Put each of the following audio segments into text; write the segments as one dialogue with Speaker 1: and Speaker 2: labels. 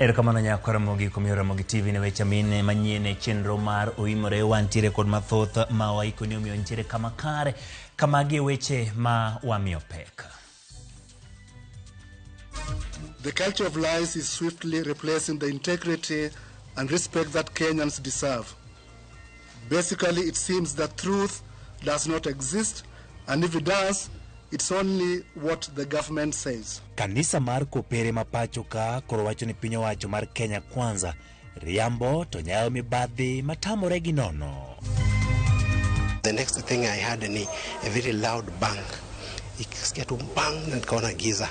Speaker 1: Erokamano nyakwa Ramogi kuom yiero Ramogi TV ne weche mine manyien e chenro mar Oimore. Wantiere kod mathoth ma waikoni omiyo nitiere kama kare. Kamagi e weche ma wamiyo pek.
Speaker 2: The culture of lies is swiftly replacing the integrity and respect that Kenyans deserve. Basically, it seems that truth does not exist, and if it does, it's only what the government says.
Speaker 1: Kanisa mar Kopere ma pacho ka koro wacho ni piny owacho mar Kenya Kwanza riambo to nyayo mibadhi matamore gi nono.
Speaker 3: The next thing I heard ni a very loud bang. Ikisikia tu bang na nikaona giza.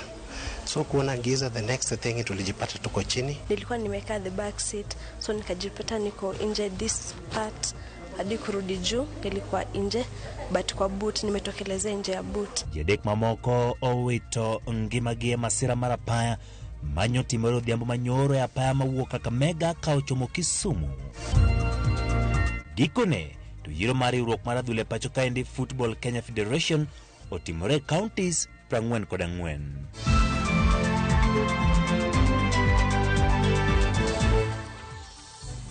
Speaker 3: So kuona giza, the next thing tulijipata tuko chini.
Speaker 4: Nilikuwa nimekaa the back seat, so nikajipata niko nje this part hadi kurudi juu nilikuwa nje, but kwa boot nimetokelezea nje ya boot.
Speaker 1: Ji adek mamoko owito ngimagi e masira mar apaya manyotimore odhiambo manyoro e apaya mawuok Kakamega ka ochomo Kisumu. Gikone to yiero mar riwruok mar adhula e pacho kaendi Football Kenya Federation otimore e counties 44.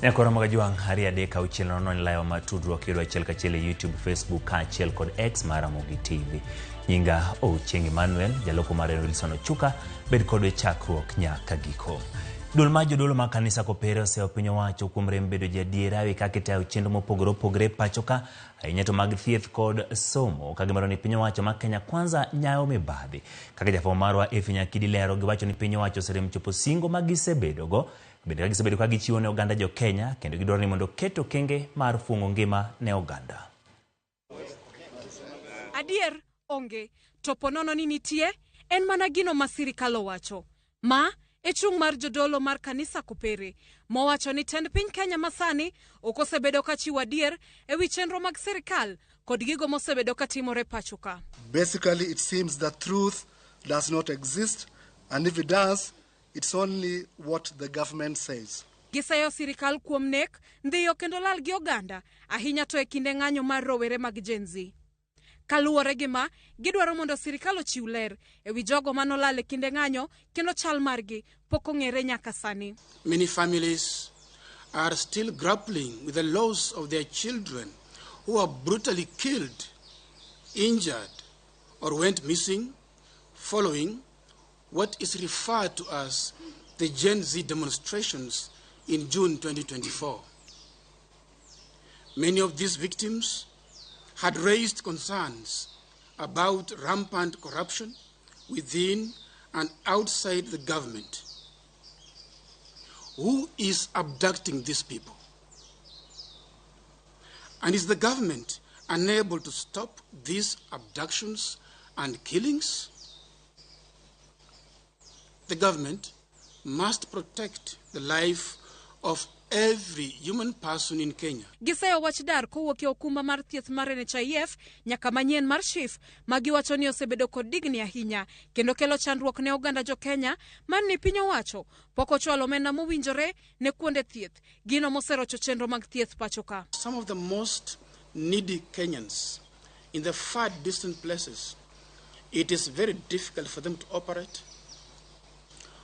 Speaker 1: Nyakoro mag Ajwang' 2 3 6 0 en layo mar tudruok yudo achiel kachiel e YouTube, Facebook kaachiel kod X mar Ramogi TV. Nyinga Ochieng' Emmanuel, jaloko mar en Wilson Ochuka, bed kodwa e chakruok nyaka giko. Duol mar jodolo mag kanisa Kopere oseyo piny owacho kuom rem bedo ji adiera ewi kaka itayo chenro mopogore opogore e pacho ka, ahinya to mag thieth kod somo, ka gimaro ni piny owacho mar Kenya Kwanza nyayo mibadhi. Kaka jafwambo marwa Effie Nyakidi lero, giwacho ni piny owacho oserem chopo singo ma gisebedogo bende ka gisebedo ka gichiwo ne oganda jo Kenya kendo gidwaro ni mondo oket okenge mar fuong'o ngima ne oganda.
Speaker 5: Adier onge, to ponono ni nitie, en mana gino ma sirikal owacho. Ma e chung' mar jodolo mar kanisa Kopere, mowacho ni tend piny Kenya masani ok osebedo ka chiwo adier e wi chenro mag sirikal kod gigo mosebedo ka timore pacho ka.
Speaker 2: Basically, it seems that truth does not exist, and if it does, it's only what the government says.
Speaker 5: Giseyo sirikal kuom nek, ndhiyo kendo lal gi oganda, ahinya to e kinde ng'anyo mar rowere mag Gen Z. Kaluwore gi ma, gidwaro mondo sirikal ochiw ler e wi jogo manolal e kinde ng'anyo kendo chal margi pok ong'ere nyaka sani.
Speaker 6: Many families are still grappling with the loss of their children who were brutally killed, injured, or went missing following what is referred to as the Gen Z demonstrations in June 2024. Many of these victims had raised concerns about rampant corruption within and outside the government. Who is abducting these people? And is the government unable to stop these abductions and killings? The government must protect the life of every human person in Kenya.
Speaker 5: Giseyo wach dar kowuok e okumba mar thieth mar NHIF nyaka manyien mar SHIF ma giwacho ni osebedo kod digni ahinya kendo kelo chandruok ne oganda jo Kenya mar ni piny owacho pok ochwalo omenda mowinjore ne kuonde thieth gino moserocho chenro mag thieth pacho ka.
Speaker 6: Some of the most needy Kenyans in the far distant places, it is very difficult for them to operate.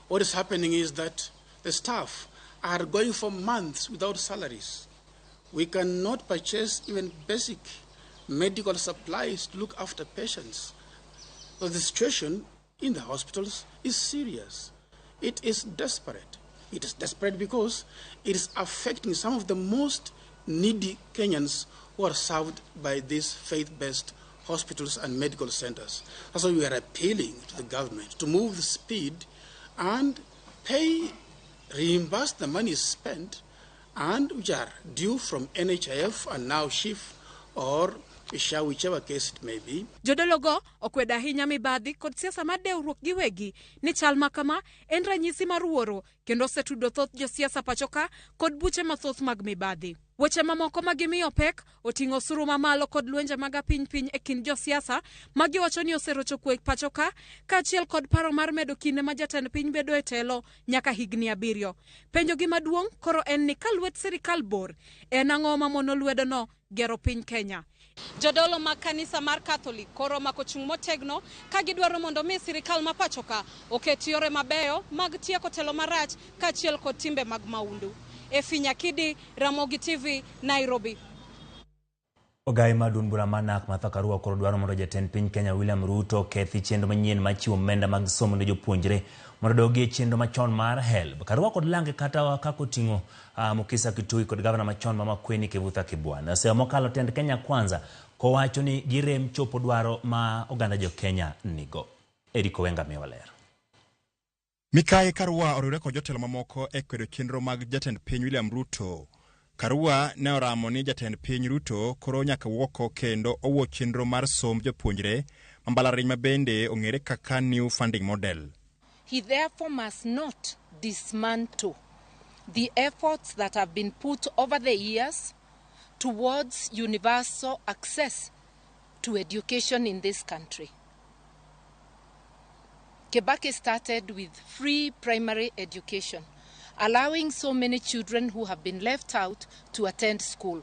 Speaker 6: What is happening is that the staff are going for months without salaries. We cannot purchase even basic medical supplies to look after patients. So the situation in the hospitals is serious. It is desperate. It is desperate because it is affecting some of the most needy Kenyans who are served by these faith-based hospitals and medical centers. That's why we are appealing to the government to move the speed and pay, reimburse the money spent and which are due from NHIF and now SHIF or SHA, whichever case it may be.
Speaker 5: Jodologo okwedo ahinya mibadhi kod siasa mar dewruok giwegi ni chal ma kama en ranyisi mar wuoro kendo osetudo thoth josiasa pacho ka kod buche mathoth mag mibadhi. Weche mamoko ma gimiyo pek oting'o osuru mamalo kod lwenje mag apiny piny e kind josiasa ma giwacho ni oserocho kwe pacho ka kaachiel kod paro mar medo kinde ma jatend piny bedo e telo nyaka higni 7. Penjogi maduong' koro en ni ka lwet sirikal bor, en ang'o mamono lwedono gero piny Kenya? Jodolo mag kanisa mar Catholic koro omako chung' motegno ka gidwaro mondo mi sirikal ma pachoka oket yore mabeyo mag tieko telo marach kaachiel kod timbe mag maundu. Efi Nyakidi, Ramogi TV, Nairobi.
Speaker 1: Ogai mar duond bura mar NARC Martha Karua koro dwaro mondo jatend piny Kenya William Ruto okethi chenro manyien mar chiwo omenda mag somo ne jopuonjre mondo odogi e chenro machon mar HELB. Karua kod lange kata kaka oting'o Mukisa Kitui kod gavana machon ma Makueni Kivutha Kibwana oseyo mokalo tend Kenya Kwanza kowacho ni girem chopo dwaro ma oganda jo Kenya nigo. Eric Owenga miyowa ler.
Speaker 7: Mikayi Karua oriwre kod jotelo mamoko e kwedo chenro mag jatend piny William Ruto. Karua ne oramo ni jatend piny Ruto koro nyaka wuok oko kendo owuo chenro mar somb jopuonjre ma mbalariany ma bende ong'ere kaka New Funding Model.
Speaker 8: He therefore must not dismantle the efforts that have been put over the years towards universal access to education in this country. Kibaki started with free primary education, allowing so many children who have been left out to attend school.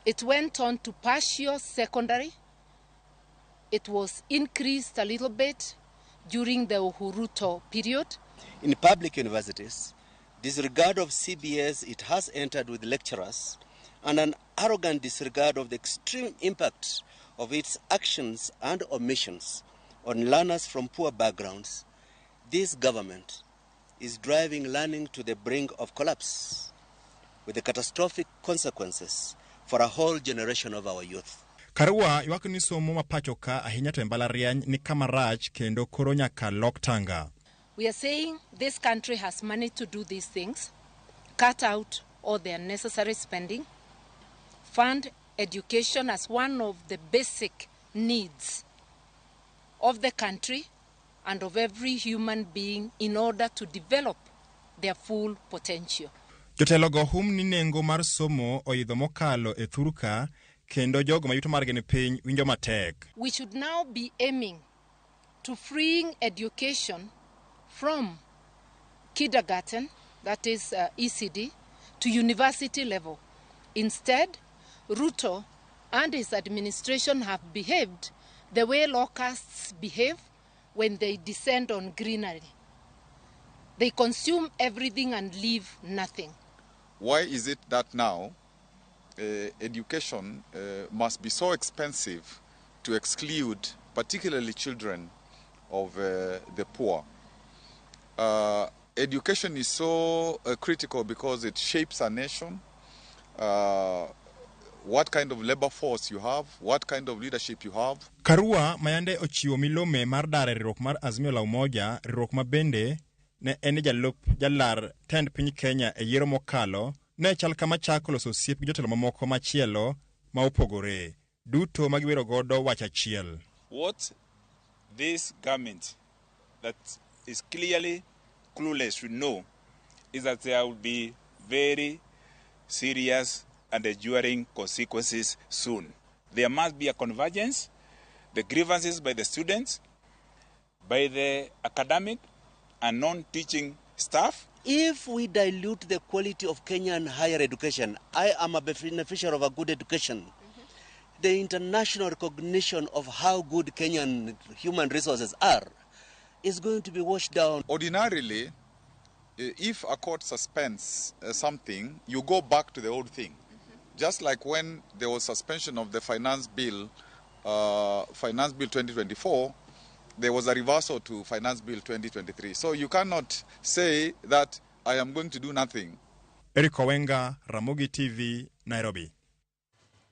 Speaker 8: It went on to partial secondary. It was increased a little bit during the Uhuruto period.
Speaker 9: In public universities, disregard of CBS it has entered with lecturers and an arrogant disregard of the extreme impact of its actions and omissions on learners from poor backgrounds, this government is driving learning to the brink of collapse with the catastrophic consequences for a whole generation of our youth.
Speaker 7: Karua ywak ni somo ma pacho ka ahinya to e mbalariany ni kama rach kendo koro nyaka lok tanga.
Speaker 8: We are saying this country has money to do these things, cut out all the unnecessary spending, fund education as one of the basic needs of the country and of every human being in order to develop their full potential.
Speaker 7: Jotelogo hum ni nengo mar somo oidho mokalo e thurka kendo jogo ma yuto margi ni piny winjo matek.
Speaker 8: We should now be aiming to freeing education from kindergarten, that is ECD, to university level. Instead, Ruto and his administration have behaved the way locusts behave when they descend on greenery. They consume everything and leave nothing.
Speaker 10: Why is it that now education must be so expensive to exclude particularly children of the poor? Education is so critical because it shapes a nation, what kind of labor force you have, what kind of leadership you have.
Speaker 7: Karua mayande ochiwo milome mar dar e riwruok mar Azimio la Umoja, riwruok ma bende ne en jalup jalar tend piny Kenya e yiero mokalo, ne chal kama chako loso osiep gi jotelo mamoko machielo ma opogore, duto ma giwero godo wach achiel.
Speaker 11: What this government that is clearly clueless should know is that there will be very serious and enduring consequences soon. There must be a convergence, the grievances by the students, by the academic and non-teaching staff.
Speaker 9: If we dilute the quality of Kenyan higher education, I am a beneficiary of a good education. The international recognition of how good Kenyan human resources are is going to be washed down.
Speaker 10: Ordinarily, if a court suspends something, you go back to the old thing. Just like when there was suspension of the Finance Bill, Finance Bill 2024, there was a reversal to Finance Bill 2023. So you cannot say that I am going to do nothing.
Speaker 7: Eric Owenga, Ramogi TV, Nairobi.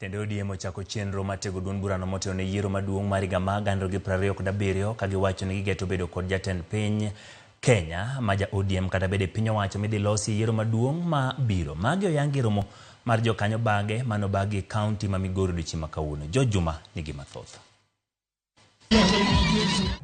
Speaker 1: Tend ODM ochako chenro mar tego duond burano motelo ne yiero maduong' mar higa mar 2027 ka giwacho ni gigeto bedo kod jatend piny Kenya ma ja ODM kata bede piny owacho midhi losi yiero maduong' ma biro. Magi oyangi romo mar jokanyo bage manobagi e kaunti ma Migori odiochieng' ma kawuono. George Juma nigi mathoth.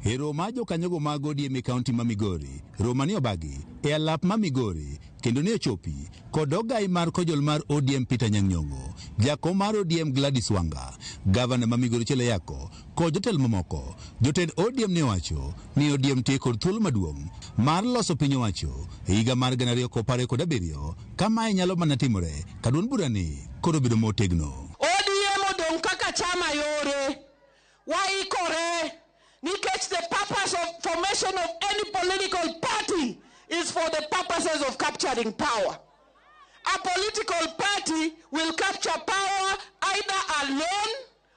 Speaker 12: E romo mar jokanyogo mag ODM e kaunti ma Migori, romo ni obagi e alap ma Migori kendo ne ochopi kod ogai mar kojol mar ODM Peter Anyang' Nyong'o, jakom mar ODM Gladys Wanga, gavana ma Migori Chele Yako kod jotelo mamoko. Jotend ODM ne owacho ni ODM tie kod thuolo maduong' mar loso piny owacho e higa mar 2027 ka mae nyalo mana timore ka duond burani koro bedo motegno.
Speaker 13: ODM odong' kaka chama Waikore nikech the purpose of formation of any political party is for the purposes of capturing power. A political party will capture power either alone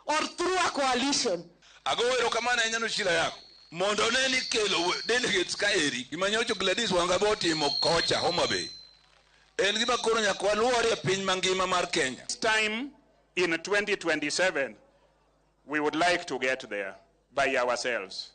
Speaker 13: or through a coalition.
Speaker 14: Ago erokamano ahinya ne Ochilo Ayacko mondo ne ni kelo delegates ka eri gima nyocha Gladys Wanga bo otimo kocha Homa Bay en gima koro nyaka waluor e piny mangima mar Kenya.
Speaker 11: This time in 2027 we would like to get there by ourselves.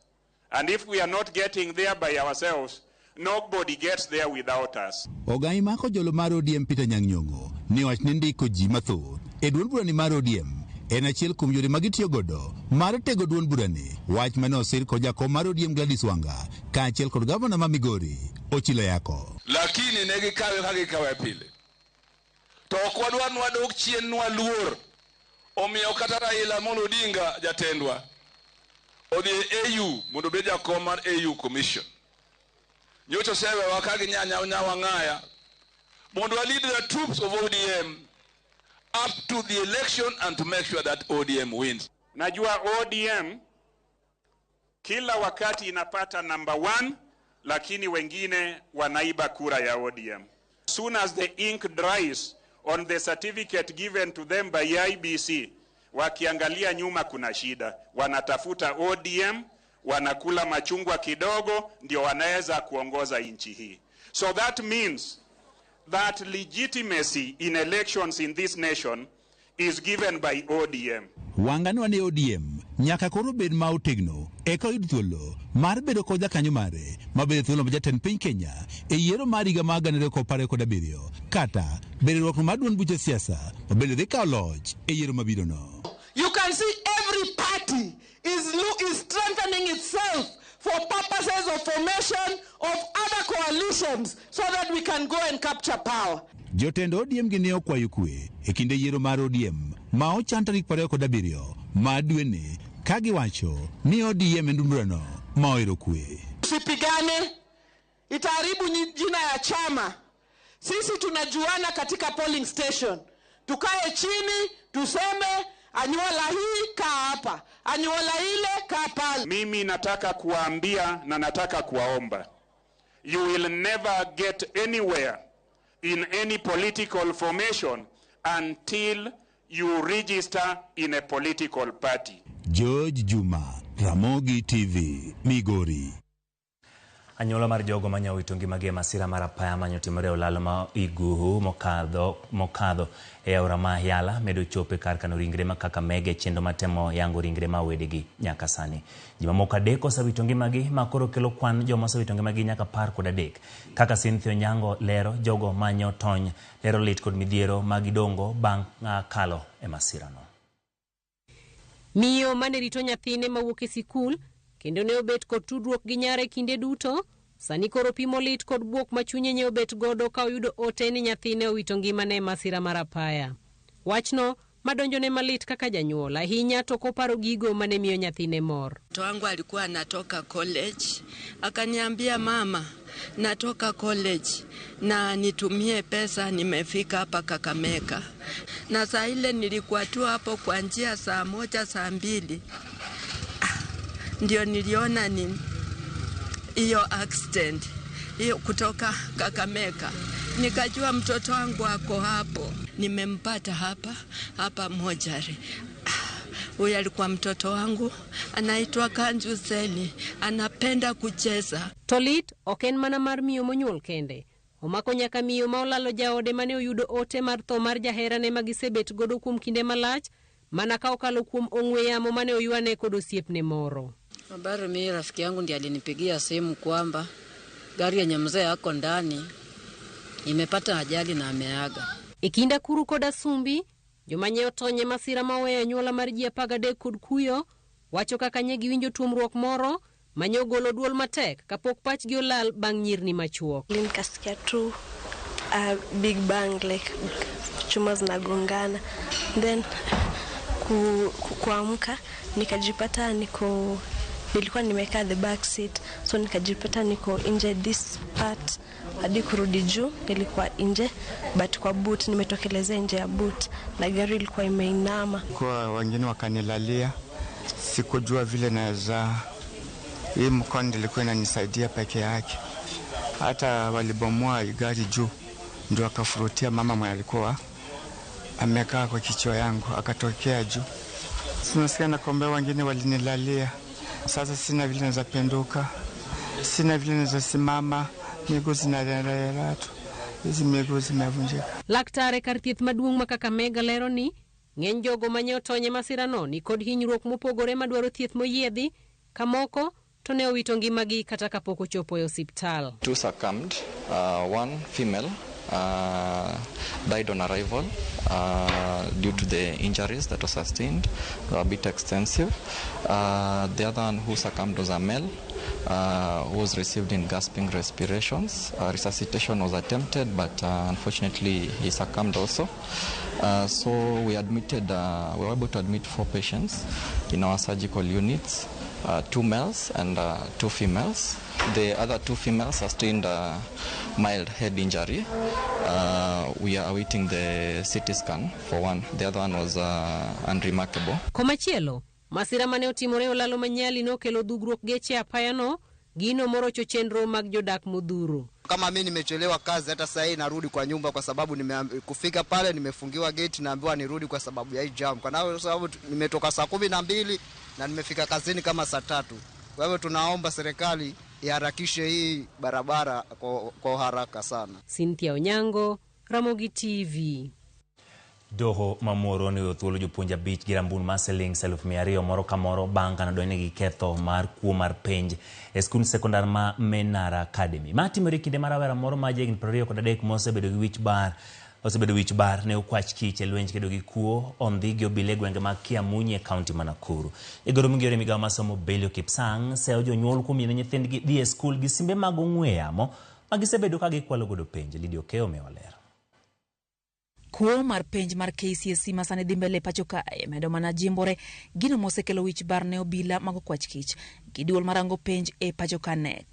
Speaker 11: And if we are not getting there by ourselves, nobody gets there without us.
Speaker 12: Ogai ma kojolo mar ODM Peter Anyang' Nyong'o ne owach ni ndiko ji mathoth e duond burani mar ODM en achiel kuom yore ma gitiyo godo mar tego duond burani, wach mane osir kod jakom mar ODM Gladys Wanga kaachiel kod gavana ma Migori Ochilo Ayacko.
Speaker 14: Lakini ne gikawe kaka gikawe pile. To ok wadwar ni wadok chien nwaluor. Omiyo kata Raila Amolo Odinga jatendwa odhi e AU mondo obed jakom mar AU Commission. Nyocha osewewa ka ginyanya wang'aya mondo wa lead the troops of ODM up to the election and to make sure that ODM wins.
Speaker 11: Najua ODM kila wakati inapata number 1, lakini wengine wanaiba kura ya ODM. Soon as the ink dries on the certificate given to them by IEBC, wakiangalia nyuma kuna shida. Wanatafuta ODM, wanakula machungwa kidogo, ndio wanaweza kuongoza nchi hii. So that means that legitimacy in elections in this nation is given by ODM.
Speaker 12: Wanga ni wane ODM nyaka koro bed ma otegno eka oyud thuolo mar bedo kod jakanyo mare mabedo thuolo ma jatend piny Kenya e yiero mar higa mar 2027 kata bedo riwruok mar duond buche siasa ma bende dhi kawo loch e yiero mabiro no.
Speaker 13: You can see every party is strengthening itself for purposes of formation of other coalitions so that we can go and capture power.
Speaker 12: Jotend ODM gi ne okwayo kwe e kinde yiero mar ODM ma ochan tarik 27 mar dweni ka giwacho ni ODM en duond burano ma ohero kwe.
Speaker 13: Tusipigane, itaharibu jina ya chama. Sisi tunajuana katika polling station. Tukae chini, tuseme anyuola hii kaa hapa, anyuola ile kaa pale.
Speaker 11: Mimi nataka kuwaambia na nataka kuwaomba, you will never get anywhere in any political formation until you register in a political party.
Speaker 12: George Juma, Ramogi TV, Migori.
Speaker 1: Anyuola mar jogo manya owito ngimagi e masira mar apaya manyotimore e olalo ma Iguhu mokadho e aora ma Yala medo chopo e kar kano ringre ma Kakamega e chenro mar temo yango ringre ma wedegi nyaka sani. Ji mamoko 3 osewito ngimagi ma koro kelo kwan joma osewito ngimagi nyaka 13. Kaka Cynthia Onyango lero, jogo manyo tony lero lit kod midhiero ma gidongo bang' kalo e masirano.
Speaker 15: Miyo mane rito nyathine mawuok e sikul kendo ne obet kod tudruok gi nyare kinde duto, sani koro pimo lit kod bwok ma chunye ne obet godo ka oyudo ote ni nyathine owito ngimane e masira mar apaya. Wachno madonjone malit kaka janyuol ahinya to koparo gigo mane miyo nyathine mor.
Speaker 16: Mtoto wangu alikuwa anatoka college, akaniambia mama, natoka college na nitumie pesa, nimefika hapa Kakamega. Na saa ile nilikuwa tu hapo kwa njia saa 1 saa 2 ndio niliona ni hiyo accident hiyo kutoka Kakamega. Nikajua mtoto wangu ako hapo. Nimempata hapa mojari. Huyu alikuwa mtoto wangu, anaitwa Kanju Seni, anapenda kucheza.
Speaker 15: Tolit ok en mana mar miyo monyuol kende. Omako nyaka miyo ma olalo jaode mane oyudo ote mar tho mar jaherane ma gisebet godo kuom kinde malach, mana ka okalo kuom ong'we yamo mane oywane kod osiepne moro.
Speaker 17: Habari, mimi rafiki yangu ndiye alinipigia simu kwamba gari yenye mzee ako ndani imepata ajali na ameaga.
Speaker 15: E kind Akuru kod Asumbi, joma nye otony e masira ma oweyo anyuola mar ji 13 kod kuyo wacho kaka nye giwinjo tuomruok moro manye ogolo duol matek kapok pachgi olal bang' nyirni machuok.
Speaker 4: Nikasikia tu big bang, like chuma zinagongana, then kuamka nikajipata niko, nilikuwa nimekaa the back seat, so nikajipata niko nje this part hadi kurudi juu nilikuwa nje, but kwa boot nimetokelezea nje ya boot na gari ilikuwa imeinama.
Speaker 18: Kwa wengine wakanilalia, Sikujua vile naweza, hii mkono ilikuwa inanisaidia peke yake. Hata walibomoa gari juu, ndio akafurutia mama mwenye alikuwa amekaa kwa kichwa yangu, akatokea juu. Sinasikia nakombea, wengine walinilalia. Sasa sina vile naweza penduka, sina vile naweza simama, miguu zinarera tu, hizi miguu zimevunjika.
Speaker 15: Laktar e kar thieth maduong' ma Kakamega lero ni ng'eny jogo manye otony e masirano ni kod hinyruok mopogore madwaro thieth moyiedhi, kamoko to ne owito ngimagi kata kapok ochopo e osiptal.
Speaker 19: 2 succumbed, 1 female died on arrival due to the injuries that were sustained. They were a bit extensive. The other one who succumbed was a male who was received in gasping respirations. Resuscitation was attempted, but unfortunately he succumbed also. So we admitted, we were able to admit 4 patients in our surgical units, 2 males and 2 females. The other 2 females sustained a mild head injury. We are awaiting the CT scan for one. The other one was unremarkable.
Speaker 15: Komachielo, masira mane otimore olalo manyali nokelo dhugruok geche apayano, gino morocho chenro mag jodak modhuro.
Speaker 20: Kama mimi nimechelewa kazi, hata sasa hii narudi kwa nyumba kwa sababu kufika pale nimefungiwa gate, naambiwa nirudi kwa sababu ya hii jam. Kwa sababu nimetoka saa 12 na nimefika kazini kama saa 3. Kwa hivyo tunaomba serikali iharakishe hii barabara kwa haraka sana.
Speaker 15: Cynthia Onyango, Ramogi TV.
Speaker 1: Doho mamoro ni thuolo jopuonj 5 gi rambun mar siling 200,000 moro ka moro bang' ka nodonjnegi ketho mar kuo mar penj e skund sekondar ma Menara Academy. Ma timore kinde ma rawera moro ma jahigni 23 mosebedo gi wich bar osebedo wich bar ne okwach kich e lwenj kedo gi kuo ondhi gi obila e gwenge mag Kiamunyi e kaunti ma Nakuru. Igoro mong'ere migawo mar somo Belio Kipsang seyo jonyuol kuom yiene nyithindgi dhi e skul gi simbe mag ong'we yamo ma gisebedo ka gikwalo godo penj. Lydia Okeo miyowa ler.
Speaker 21: Kuo mar penj mar KCSE ma sani dhi mbele pacho kae medo mana jimbore gino mosekelo wich bar ne obila mag okwach kich gi duol marango penj e pacho ka KNEC.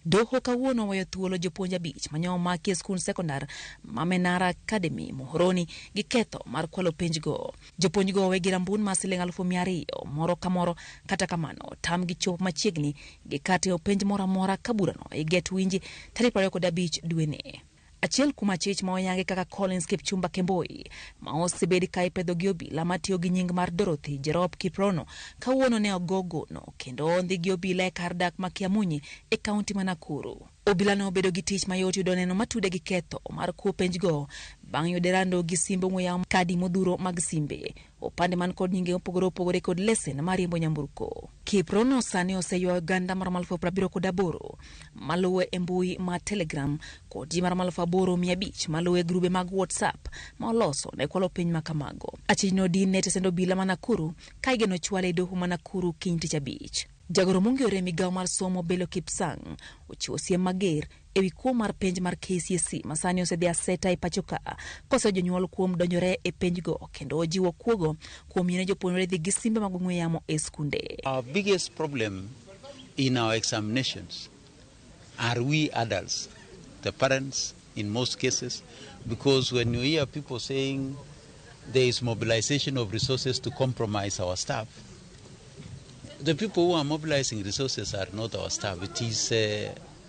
Speaker 21: Doho kawuono oweyo thuolo jopuonj 5 mane omaki e skund sekondar ma Menara Academy Muhoroni gi ketho mar kwalo penj go. Jopuonj go owe gi rambun mar siling 200,000 moro ka moro, kata kamano tamgi chopo machiegni gi kar timo penj moro amora ka burano iget winji tarik 25 dweni. Achiel kuom achich ma oyangi kaka Collins Kipchumba Kemboi ma osebed ka ipedho gi obila matiyo gi nying mar Dorothy Jerop Kiprono kawuono ne ogo gono kendo ondhi gi obila e kar dak ma Kiamunyi e kaunti ma Nakuru. Obila ne obedo gi tich mayot yudo neno matude gi ketho mar kuo penj go bang' yude rando gi simbe ong'we yamo, kadi modhuro mag simbe, opande man kod nyinge mopogore opogore kod lesen mar riembo nyamburko. Kiprono sani oseywayo oganda maromo 78,000 maluwe e mbui ma Telegram kod ji maromo 8,500 maluwe e grube mag WhatsApp ma oloso ne kwalo piny ma kamago. Achijno odin ne tesend obila ma Nakuru ka igeno chwale e doho ma Nakuru kiny tich abich. Jagoro mong'ere migawo mar somo Belio Kipsang ochiwo siem mager ewi kuo mar penj mar KCSE ma sani osedhi aseta e pacho ka koseyo jonyuol kuom donjore e penjgo kendo ojiwo kuogo kuom yiene jopuonjre dhi gi simbe mag ong'we yamo e skunde.
Speaker 22: Our biggest problem in our examinations are we adults, the parents in most cases, because when you hear people saying there is mobilization of resources to compromise our staff, the people who are mobilizing resources are not our staff. It is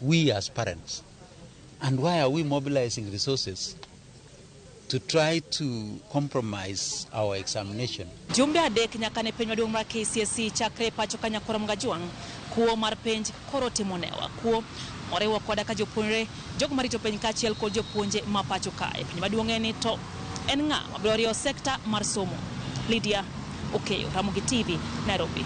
Speaker 22: we as parents. And why are we mobilizing resources to try to compromise our examination?
Speaker 21: Jumbe adek nyaka ne penj maduong' mar KCSE chakre pacho ka Nyakoro Mgajwang', kuo mar penj koro timo newa. Kuo oriwo koda ka jopuonjre, jogo marito penj kaachiel kod jopuonje ma pacho kae. Penj maduong' en ni to en ng'a mabiro riwo sekta mar somo? Lydia Okeyo, Ramogi TV, Nairobi.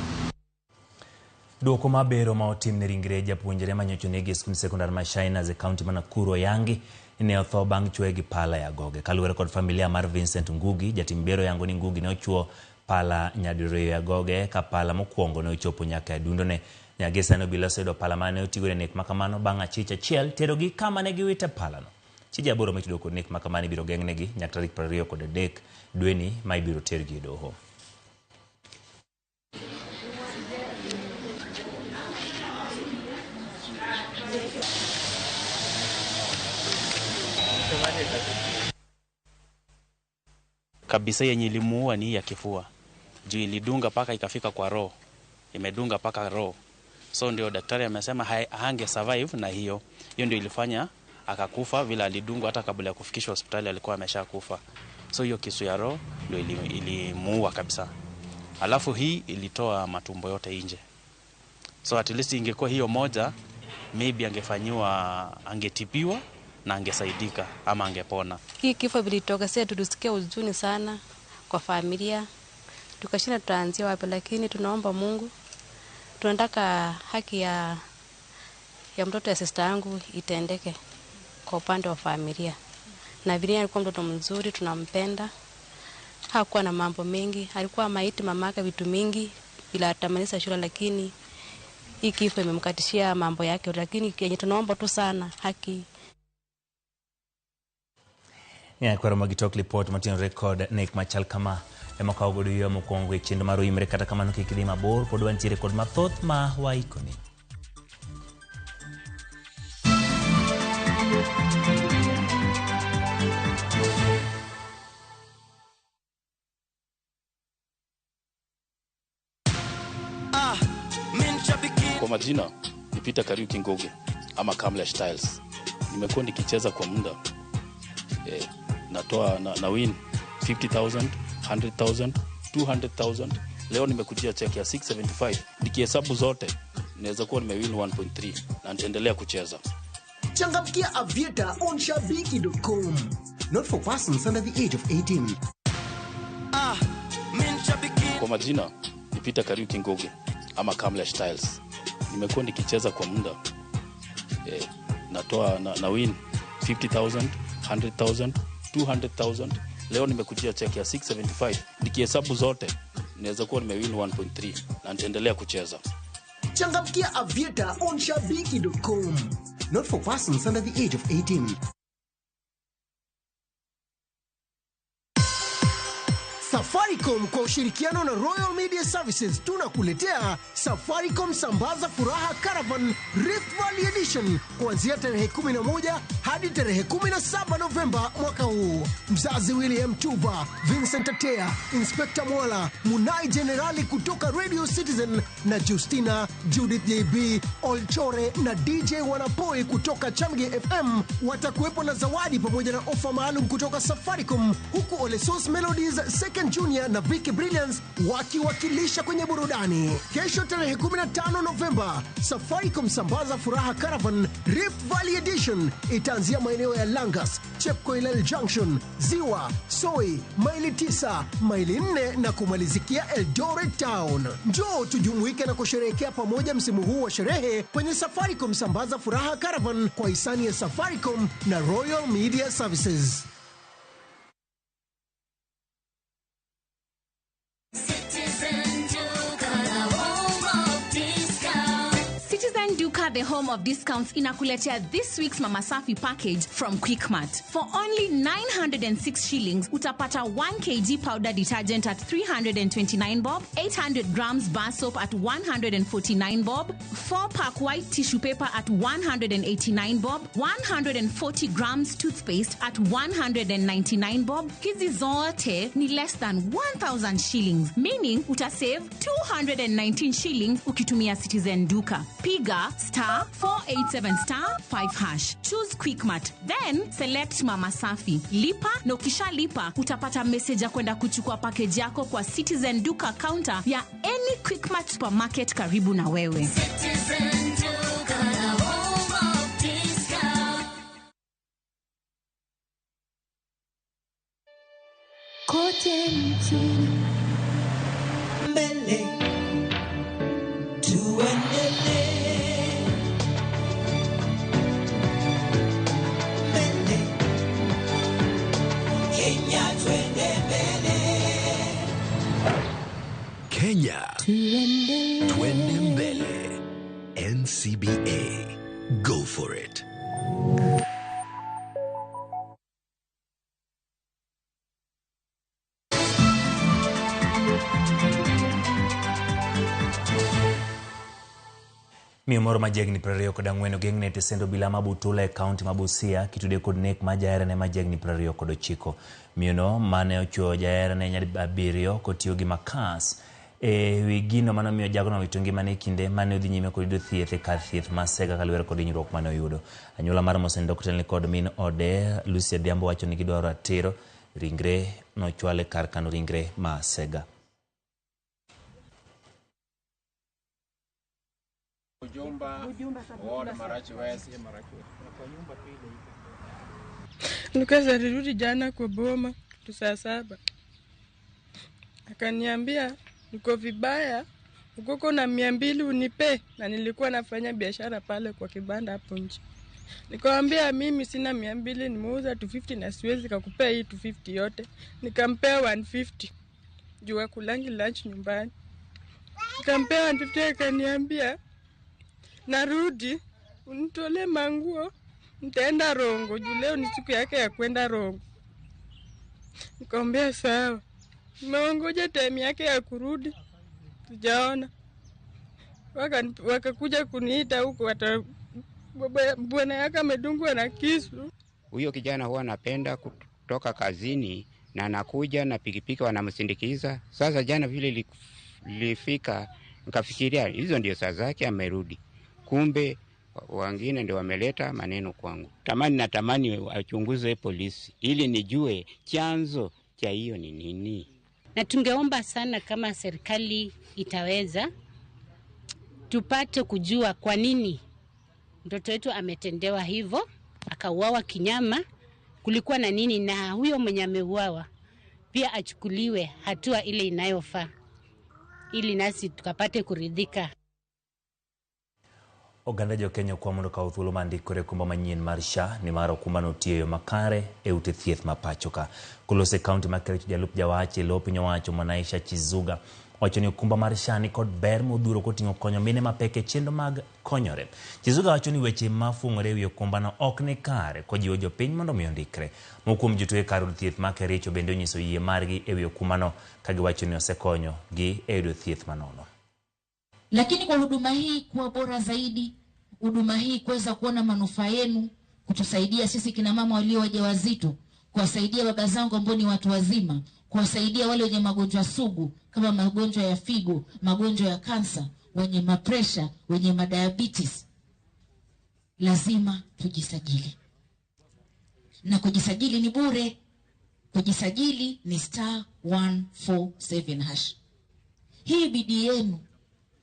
Speaker 1: Duoko mabero ma otim ne ringre japuonjre manyocha onegi e skund sekondar ma Shiners e kaunti ma Nakuru oyangi ne otho bang' chwoye gi pala e agoge. Kaluwore kod familia mar Vincent Ngugi, jatim bero yango ni Ngugi ne ochwo pala nyadiriyo e agoge ka pala mokwongo ne ochopo nyaka e adundone. Nyaka sani obila oseyudo pala mane otigo e nek makamano bang' achich achiel terogi kama ne giwite palano. Chije 8 mitudo kod nek makamano ibiro geng'negi nyaka tarik 23 dweni ma ibiro tergi e doho.
Speaker 23: Kabisa yenye ilimuua ni ya kifua, juu ilidunga paka ikafika kwa roho.
Speaker 2: Imedunga mpaka roho. So ndio daktari amesema hange survive na hiyo. Hiyo ndio ilifanya akakufa vile alidungwa, hata kabla ya kufikishwa hospitali alikuwa ameshakufa. So hiyo kisu ya roho ndio ilimuua kabisa. Alafu hii ilitoa matumbo yote nje. So at least ingekuwa hiyo moja, maybe angetibiwa na angesaidika ama angepona.
Speaker 3: Hii kifo vilitoka sasa, tulisikia huzuni sana kwa familia. Tukashinda tutaanzia wapi, lakini tunaomba Mungu. Tunataka haki ya mtoto ya sister yangu itendeke kwa upande wa familia. Na vile alikuwa mtoto mzuri, tunampenda. Hakuwa na mambo mengi, alikuwa maiti mamake vitu mingi bila atamaliza shule, lakini hii kifo imemkatishia mambo yake, lakini yenye tunaomba tu sana haki.
Speaker 1: Ya kwa Ramogi Talk report Martin record nek machal kama ema ka ogodo yo mokwongo e chenro mar Oimre, kata kamano kik idhi mabor, pod wantiere kod mathoth ma waikoni.
Speaker 23: Kwa majina ni Peter Kariuki Ngugi ama Kamlesh Styles. Nimekuwa nikicheza kwa muda. Natoa na win 50,000, 100,000, 200,000. Leo nimekujia check ya 675. Nikihesabu zote naweza kuwa nimewin 1.3 na nitaendelea kucheza.
Speaker 24: Changamkia Aviator on shabiki.com. Not for persons under the age of 18.
Speaker 23: Kwa majina ni Peter Kariuki Ngugi ama Kamlesh Styles. Nimekuwa nikicheza kwa muda. Natoa na win 50,000, 100,000, 200,000. Leo nimekujia check ya 675. Nikihesabu zote naweza kuwa nimewin 1.3 na nitaendelea kucheza.
Speaker 24: Changamkia Aviator on shabiki.com. Not for persons under the age of 18. Safaricom kwa ushirikiano na Royal Media Services tunakuletea Safaricom Sambaza Furaha Caravan Rift Valley Edition kuanzia tarehe 11 hadi tarehe 17 Novemba mwaka huu. Mzazi William Tuva, Vincent Atea, Inspector Mwala, Munai Generali kutoka Radio Citizen na Justina, Judith JB, Olchore na DJ Wanapoi kutoka Chamge FM watakuwepo na zawadi pamoja na ofa maalum kutoka Safaricom, huku Olesos Melodies, Second Junior na Vicky Brilliance wakiwakilisha kwenye burudani. Kesho tarehe 15 Novemba, Safaricom Sambaza Furaha Caravan Rift Valley Edition itaanzia maeneo ya Langas, Chepkoilel Junction, Ziwa, Soi, maili 9, maili 4 na kumalizikia Eldoret Town. Njoo tujumuike na kusherehekea pamoja msimu huu wa sherehe kwenye Safaricom Sambaza Furaha Caravan kwa hisani ya Safaricom na Royal Media Services.
Speaker 25: The home of discounts inakuletea this week's Mama Safi package from Quickmart. For only 906 shillings, utapata 1 kg powder detergent at 329 bob, 800 grams bar soap at 149 bob, 4-pack white tissue paper at 189 bob, 140 grams toothpaste at 199 bob. Hizi zote ni less than 1,000 shillings, meaning utasave 219 shillings ukitumia Citizen Duka. Piga *487*5#. Choose Quickmart, then select Mama Safi. Lipa na ukishalipa utapata message ya kwenda kuchukua package yako kwa Citizen Duka counter ya any Quickmart supermarket karibu na wewe.
Speaker 26: Citizen Duka, the home of discount.
Speaker 27: Kote nchini mbele tuendelee.
Speaker 28: Kenya, twende mbele. NCBA, go for it.
Speaker 1: Miyo moro ma jahigni 24 ogeng'ne e tesend obila ma Butula e kaunti ma Busia kitude kod nek mar jaherane ma jahigni 29. Miyono mane ochwoyo jaherane nyadibiriyo kotiyo gi makas E wi gino mane omiyo jagono owito ngimane e kinde mane odhi nyime kod yudo thieth e kar thieth ma Sega kaluwore kod hinyruok mane oyudo. Anyuola mar mosenindo kotelne kod min ode Lucy Adhiambo wacho ni gidwaro ratiro ringre nochwal e kar kano ringre ma Sega.
Speaker 5: Lucas alirudi jana kwa boma tu saa 7. Akaniambia niko vibaya, ukoko na 200 unipe, na nilikuwa nafanya biashara pale kwa kibanda hapo nje. Nikamwambia mimi sina 200, nimeuza 250 na siwezi kukupea hii 250 yote. Nikampea 150 juu kulangi lunch nyumbani. Nikampea 150, akaniambia narudi unitolee manguo, nitaenda Rongo juu leo ni siku yake ya kwenda Rongo. Nikamwambia sawa. Nimeongoja time yake ya kurudi, sijaona. Wakakuja kuniita huko, bwana yake amedungwa na kisu.
Speaker 6: Huyo kijana huwa anapenda kutoka kazini na anakuja na pikipiki wanamsindikiza. Sasa jana vile lilifika nikafikiria hizo ndio saa zake amerudi. Kumbe wengine ndio wameleta maneno kwangu. Natamani achunguze polisi ili nijue chanzo cha hiyo ni nini.
Speaker 7: Na tungeomba sana kama serikali itaweza tupate kujua kwa nini mtoto wetu ametendewa hivyo, akauawa kinyama, kulikuwa na nini, na huyo mwenye ameuawa pia achukuliwe hatua ile inayofaa ili nasi tukapate kuridhika.
Speaker 1: Oganda jo Kenya okwa mondo okaw thuolo mar ndikore okumba manyien mar SHA nimar okumbano otiyo e yo makare e ute thieth ma pacho ka. Koloso e kaunti ma Kericho, jalup jawach e lo piny owacho Mwanaisha Chizuga wacho ni okumba mar SHA ni kod ber modhuro koting'o konyo mine mapek e chenro mag konyore. Chizuga wacho ni weche mafung'ore e wi okumbano ok ni kare kojiwo jopiny mondo mi ondikre. Moko kuom jotuo e kar od thieth ma Kericho bende onyiso yie margi e wi okumbano ka giwacho ni osekonyo gi e yudo thieth manono.
Speaker 8: Lakini kwa huduma hii kuwa bora zaidi, huduma hii kuweza kuona manufaa yenu, kutusaidia sisi kina mama walio wajawazito, kuwasaidia baba zangu ambao ni watu wazima, kuwasaidia wale wenye magonjwa sugu kama magonjwa ya figo, magonjwa ya kansa, wenye mapresha, wenye madiabetes, lazima tujisajili. Na kujisajili ni bure. Kujisajili ni *147#. Hii bidii yenu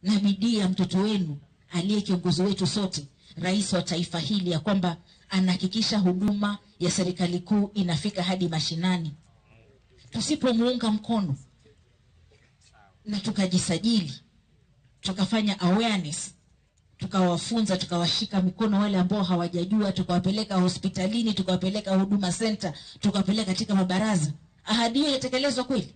Speaker 8: na bidii ya mtoto wenu aliye kiongozi wetu sote, rais wa taifa hili, ya kwamba anahakikisha huduma ya serikali kuu inafika hadi mashinani. Tusipomuunga mkono na tukajisajili, tukafanya awareness, tukawafunza, tukawashika mikono wale ambao hawajajua, tukawapeleka hospitalini, tukawapeleka huduma center, tukawapeleka katika mabaraza, ahadi hiyo itatekelezwa kweli?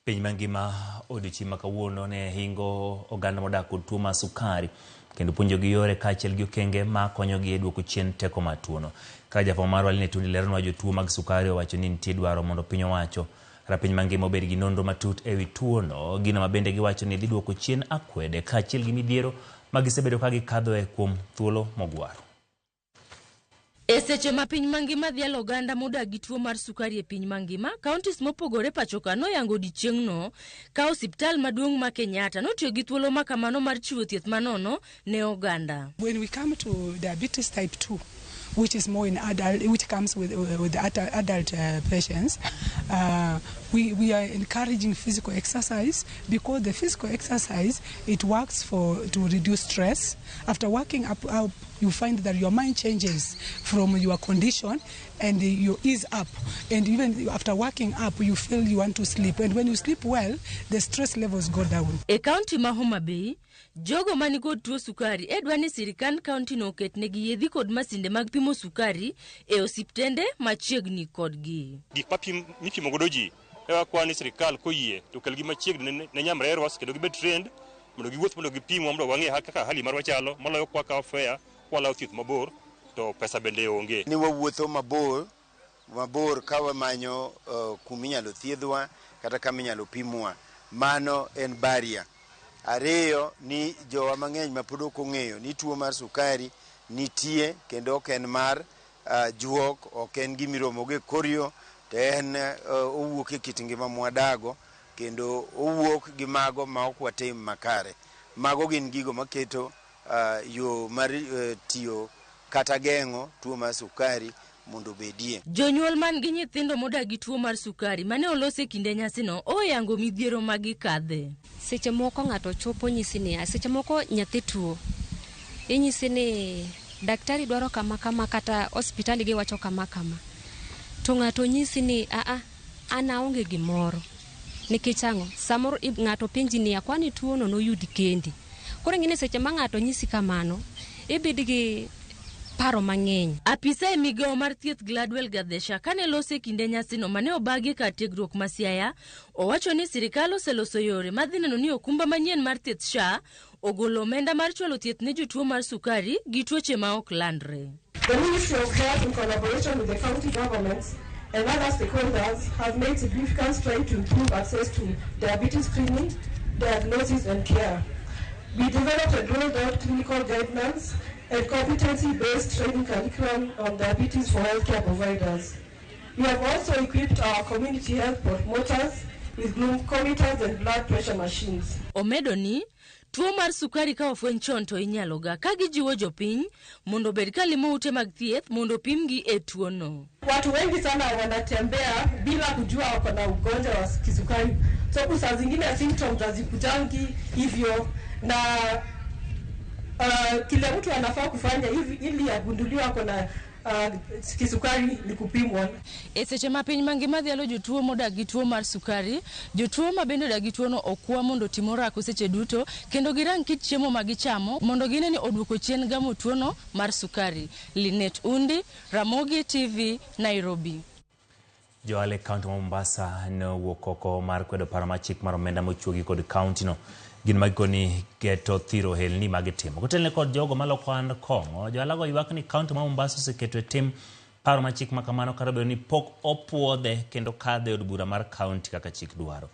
Speaker 1: Piny mangima odiochieng' ma kawuono ne hingo oganda modak kod tuo mar sukari kendo puonjogi yore kaachiel gi okenge ma konyogi e duoko chien teko mar tuono. Kaka jafwambo marwa Aline Tundi leronwa, jotuo mag sukari owacho ni nitie dwaro mondo piny owacho kata piny mangima obed gi nonro matut ewi tuono, gino ma bende giwacho ni dhi duoko chien akwede kaachiel gi midhiero ma gisebedo ka gikadhoe kuom thuolo mogwaro.
Speaker 9: E seche ma piny mangima dhialo oganda modak gi tuo mar sukari e piny mangima, counties mopogore pacho ka noyango odiechieng'no ka osiptal maduong' ma Kenyatta notiyo gi thuolo ma kamano mar chiwo thieth manono ne oganda.
Speaker 10: When we come to diabetes type 2, which is more in adult, which comes with adult patients, we are encouraging physical exercise, because the physical exercise, it works to reduce stress. After working up, you find that your mind changes from your condition and you ease up. And even after working up, you feel you want to sleep. And when you sleep well, the stress levels go down.
Speaker 9: E county ma Homa Bay, jogo manikod tuo sukari edwa ni sirikand county no oketnegi yedhi kod masinde mag pimo sukari e osiptende machiegni kodgi.
Speaker 13: Gik mipimo godo ji ewa kwa ni sirikal koyie to kelgi machiegni ne nyamrerwa kendo gibed trained mondo giwuoth mondo gipimwa mondo wang'e kaka hali marwa chalo moloyo kwa kawo fare kwalawo thieth mabor to pesa bende onge.
Speaker 14: Ni wawuotho mabor mabor ka wamanyo kuminyalo thiedhwa kata kaminyalo pimwa, mano en barrier. Ariyo ni jowa mang'eny ma pod ok ong'eyo ni tuo mar sukari nitie kendo ok en mar juok, ok en gimiromo go e kor yo, to en owuok e kit ngima mwadago kendo owuok gi mago ma ok watim makare. Mago gin gigo maketo yo mar tiyo kata geng'o tuo mar sukari mondo obedie.
Speaker 9: Jonyuol man gi nyithindo modak gi tuo mar sukari mane olos e kinde nyasino oyango midhiero ma gikadhe.
Speaker 3: Seche moko ng'ato chopo nyisi niya, seche moko nyathi tuo, inyisi ni daktari dwaro kama kama kata hospitali giwacho kama kama, to ng'ato nyisi ni aa an aonge gimoro. Nikech ang'o? Samoro ng'ato penji niya, kwani tuo no noyudi kendi? Koro ing'e ni seche ma ng'ato nyisi kamano, ibed gi paro mang'eny.
Speaker 9: Apisa e migawo mar thieth Gladwell Gadesha kane lose e kinde nyasino mane obagi kar tiegruok ma Siaya, owacho ni sirikal oseloso yore madhi neno ni okumba manyien mar thieth SHA ogolo omenda mar chwalo thieth ne jotuo mar sukari gi tuoche ma ok landre.
Speaker 4: The Ministry of Health, in collaboration with the county governments and other stakeholders, have made significant strides to improve access to diabetes screening, diagnosis and care. We developed and rolled out clinical guidelines and competency-based training curriculum on diabetes for healthcare providers. We have also equipped our community health promoters with glucometers and blood pressure machines.
Speaker 9: Omedo ni tuo mar sukari ka ofweny chon to inyalo ga ka gijiwo jopiny mondo obed ka limo ute mag thieth mondo opimgi e tuono.
Speaker 4: Watu wengi sana wanatembea bila kujua wako na ugonjwa wa kisukari. So saa zingine symptoms hazikujangi hivyo, na kile mtu anafaa kufanya hivi ili agunduliwe ako na kisukari ni kupimwa.
Speaker 9: E seche ma piny mangima dhialo jotuo modak gi tuo mar sukari, jotuo ma bende odak gi tuono okwa mondo otim orako seche duto kendo girang kit chiemo ma gichamo mondo gine ni oduoko chien gamo tuono mar sukari. Linet Undi, Ramogi TV, Nairobi.
Speaker 1: Johala e kaunti ma Mombasa ne owuok oko mar kwedo paro mar chik mar omenda mochuogi kod kaunti no. Gin ma gikoni keto thiro ohelni magitimo. Kotelne kod jogo maloko ohand kong'o, johala go ywak ni kaunti ma Mombasa oseketo e tim paro mar chik ma kamano kata obedo ni pok opuodhe kendo kadhe e od bura mar kaunti kaka chik dwaro.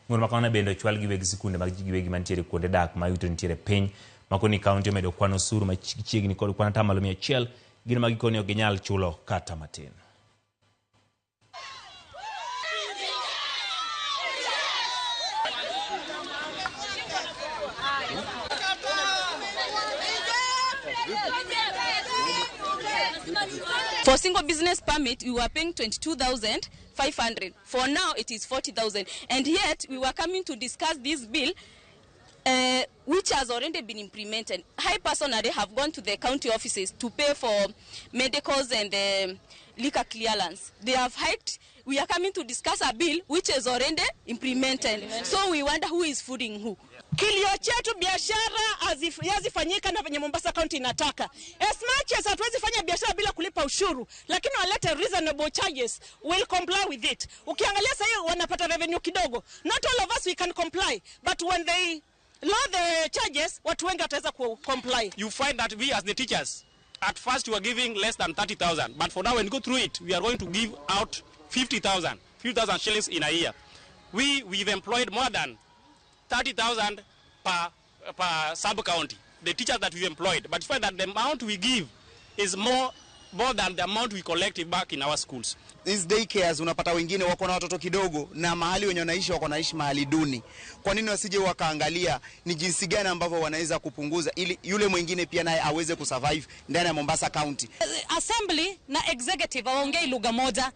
Speaker 1: Ng'ur ma kamano bende ochwal gi weg sikunde mag ji giwegi mantiere kuonde dak ma yuto nitiere piny makoni kaunti omedo kwan osuru machiegni kod kwan 100%, gin ma gikoni ok ginyal chulo kata matin.
Speaker 11: For single business permit, we were paying 22,500. For now, it is 40,000. And yet, we were coming to discuss this bill, which has already been implemented. I personally have gone to the county offices to pay for medicals and the liquor clearance. They have hiked. We are coming to discuss a bill which is already implemented. So we wonder who is fooling who.
Speaker 12: Kilio chetu biashara hazifanyika na venye Mombasa County inataka. As much as hatuwezi fanya biashara bila kulipa ushuru, lakini walete reasonable charges, we'll comply with it. Ukiangalia sasa hiyo wanapata revenue kidogo. Not all of us we can comply, but when they lower the charges, watu wengi wataweza ku comply.
Speaker 16: You find that we as the teachers, at first we were giving less than 30,000, but for now when we go through it, we are going to give out 50,000 shillings in a year. We've employed more than 30,000 per sub-county, the teachers that we employed. But you find that the amount we give is more than the amount we collect back in our schools.
Speaker 17: These daycares unapata wengine wako na watoto kidogo na mahali wenye wanaishi wako naishi mahali duni. Kwa nini wasije wakaangalia ni jinsi gani ambavyo wanaweza kupunguza ili yule mwingine pia naye aweze kusurvive ndani ya Mombasa County?
Speaker 21: Assembly na executive waongei lugha moja.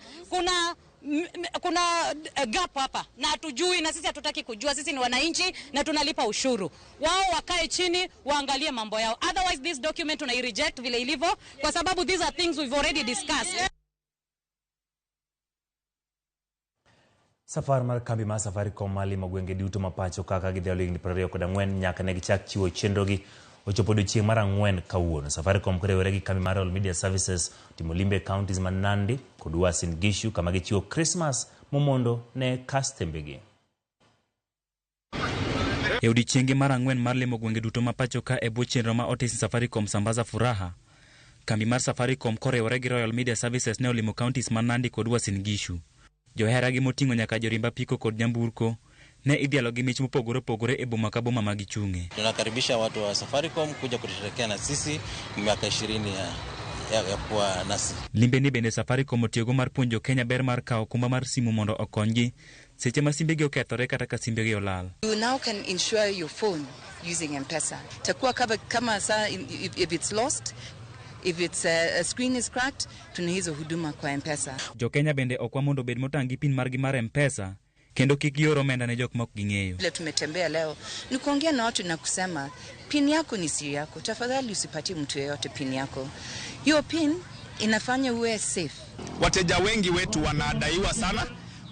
Speaker 21: Kuna gap hapa na hatujui, na sisi hatutaki kujua. Sisi ni wananchi na tunalipa ushuru. Wao wakae chini waangalie mambo yao. Otherwise this document tunai reject vile ilivyo, kwa sababu these are things we've already discussed.
Speaker 1: Safar mar kambi mar Safaricom malimo gwenge duto ma pacho kaka gidhialo higni 24 nyaka ne gichak chiwo chenrogi ochopo odiechieng' mar 4 kawuono. Safaricom koriwore gi kambi mar Royal Media Services timo limbe e counties ma Nandi kod Uasin Gishu kama gichiwo Christmas momondo ne kastembegi.
Speaker 22: E odiechienge mar 4 mar limo gwenge duto ma pacho ka e bwo chenro ma otis Safaricom Sambaza Furaha, kambi mar Safaricom koriwore gi Royal Media Services ne olimo counties ma Nandi kod Uasin Gishu. Joheragi moting'o nyaka jorimb apiko kod nyamburko ne idhialo gi mich mopogore opogore e boma ka boma ma gichung'e.
Speaker 23: Tunakaribisha watu wa Safaricom kuja kutusherehekea na sisi miaka 20 ya kuwa nasi.
Speaker 22: Limbe ni bende Safaricom otiyogo mar puonjo Kenya ber mar kawo okumba mar simu mondo okonygi
Speaker 2: seche ma simbegi okethore kata ka simbegi olal.
Speaker 15: You now can insure your phone using M-Pesa. Takuwa kama saa if it's lost, if it's a screen is cracked, tuna hizo huduma kwa M-Pesa.
Speaker 2: Jo-Kenya bende okwa mondo obed motang' gi pin margi mar M-Pesa kendo kik gior omenda ne jok ma ok ging'eyo.
Speaker 15: Vile tumetembea leo ni kuongea na watu na kusema pin yako ni siri yako, tafadhali usipatie mtu yeyote pin yako. Hiyo pin inafanya uwe safe.
Speaker 18: Wateja wengi wetu wanadaiwa sana,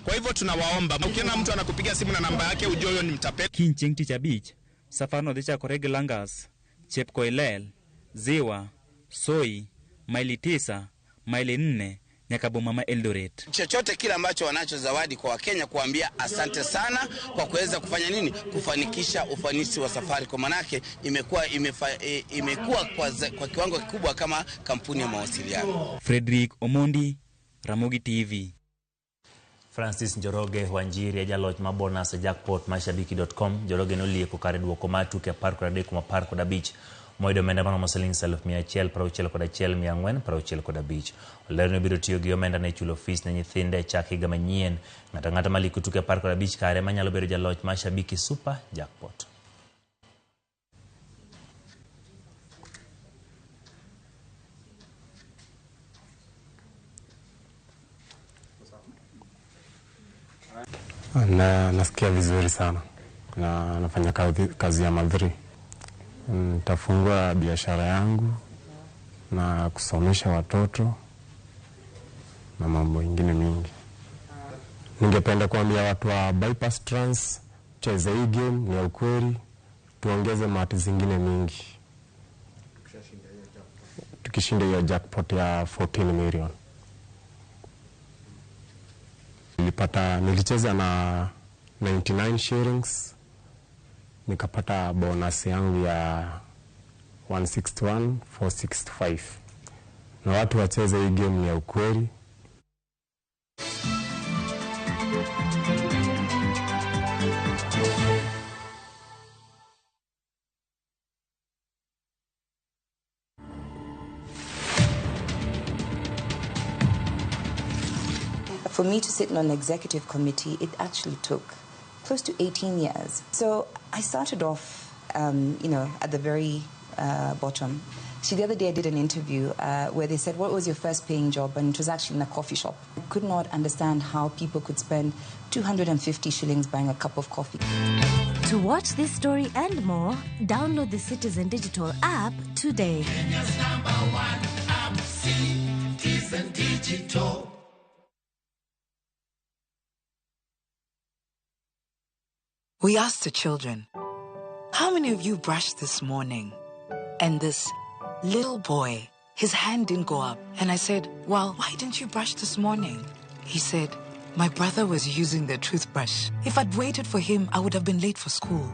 Speaker 18: kwa hivyo tunawaomba, ukiona mtu anakupiga simu na namba yake ujue huyo ni mtapeli.
Speaker 2: Kiny chieng' tich abich, safarno dhi chakore gi Langas, Chepkoilel, Ziwa, Soi, maili 9, maili 4 nyaka boma ma Eldoret.
Speaker 19: Chochote kile ambacho wanacho zawadi kwa Wakenya, kuambia asante sana kwa kuweza kufanya nini, kufanikisha ufanisi wa Safaricom, manake imekuwa kwa kiwango kikubwa kama kampuni ya mawasiliano.
Speaker 2: Frederick Omondi, Ramogi TV.
Speaker 1: Francis Njoroge Wanjiri e jaloch ma bonus e jackpot mar shabiki.com. Njoroge nolieko kare duoko mar tuke 13 kuom 15 moyudo omenda maromo siling 161,465. Olero ni obiro tiyo gi omenda ne chulo fees ne nyithinde e chak higa manyien. Ng'ato ang'ata maliko tuke 15 kare manyalo bedo jaloch mar Shabiki Super Jackpot.
Speaker 20: Na nasikia vizuri sana na nafanya kazi ya madhiri. Nitafungua biashara yangu na kusomesha watoto na mambo ingine mingi. Ningependa kuambia watu wa Bypass Trans, cheze hii game, ni ya ukweli, tuongeze mati zingine mingi. Tukishinda hiyo jackpot ya 14 million. Nilicheza na 99 shillings, nikapata bonus yangu ya 161,465. Na watu wacheze hii game, ni ya ukweli.
Speaker 15: For me to sit on an executive committee, it actually took close to 18 years. So I started off, at the very bottom. So the other day I did an interview where they said, what was your first paying job? And it was actually in a coffee shop. I could not understand how people could spend 250 shillings buying a cup of coffee.
Speaker 24: To watch this story and more, download the Citizen Digital app today.
Speaker 25: Kenya's number one app, Citizen Digital.
Speaker 26: We asked the children, how many of you brushed this morning? And this little boy, his hand didn't go up. And I said, well, why didn't you brush this morning? He said, my brother was using the toothbrush. If I'd waited for him, I would have been late for school.